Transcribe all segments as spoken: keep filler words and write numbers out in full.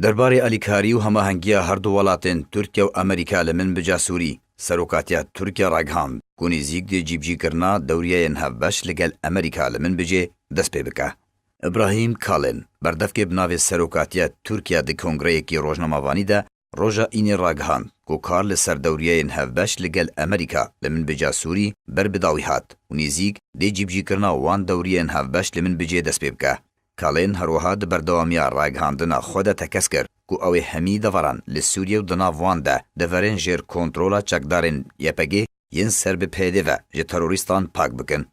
Derbarê alîkarî û hemahengiya her du welatên Tirkiye û Amerîka li Minbica Sûrî, Serokatiya Tirkiye ragihand ku nêzîk dê cîbicîkirina dewriyeyên hevbeş li gel Amerîka li Minbicê dest pê bike. Îbrahîm Kalin, berdevkê bi navê Serokatiya Tirkiye di kongreyekî rojnamevanî de roja Înê ragihand ku kar li ser dewriyeyên hevbeş li gel Amerîka li Minbica Sûrî ber bi dawî hat û nêzîk dê cîbicîkirina wan dewriyên hevbeş li Minbicê dest pê bike. Kalên her wiha di berdewamiya ragihandina xwe de tekez kir ku ew ê hemî deveran li Sûriye û di nav wan de deverên jêr kontrola çekdarên Y P G yên ser bi P Y D ve ji terorîstan pak bikin.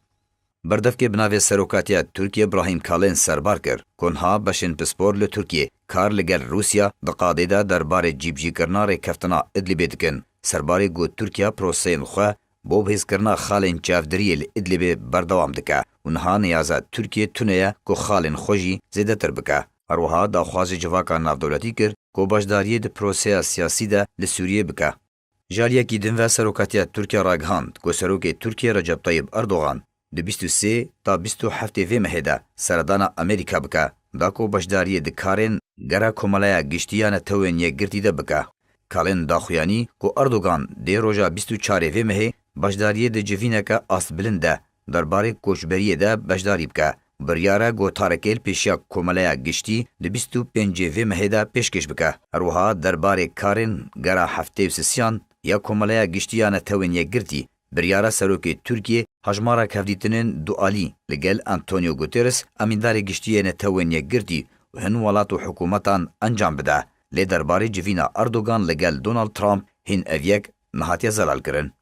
Berdevkê bi navê Serokatiya Tirkiye Brahîm Kalên serbar kir ku niha beşên pispor li Tirkiye kar li gel Rûsya di qadê de derbarê cîbicîkirina rêkeftina Idlibê dikin. Serbarê got Tirkiye proseyên xwe bo bihêzkirina xalên çavdiriyê li Idlibê berdewam dike û niha niyaza Tirkiye tune ye ku xalên xwe jî zêdetir bike. Her wiha daxwazê civaka navdewletî kir ku beşdariyê di proseya siyasî de li Sûriyê bike. Ji aliyekî din ve Serokatiya Tirkiye ragihand ku Serokê Tirkiye Recep Tayyip Erdogan di bîst û sê ta bîst û heftê vê mehê de seredana Amerîka bike, da ku beşdariyê di karên gera Komeleya Giştî ya Netewên Yekgirtî de bike. Kalên daxuyanî ku Erdogan dê roja bîst û çarê vê mehê beşdariyê di civîneke astbilind de derbarê koçberiyê de beşdarî bike. Biryar e gotarekê li pêşiya Komeleya Giştî di bîst û pêncê vê mehê de pêşkêş bike. Her wiha derbarê karên gera heftê û sisiyan ya Komeleya Giştî ya Netewên Yekgirtî, biryar e serokê Tirkiyê hejmarek hevdîtinên dualî li gel Antonio Guterres, Emîndarê Giştî yê Netewên Yekgirtî û hin welat û hikûmetan encam bide. Lê derbarê civîna Erdogan li gel Donald Trump hîn ev yek nehatiye zelalkirin.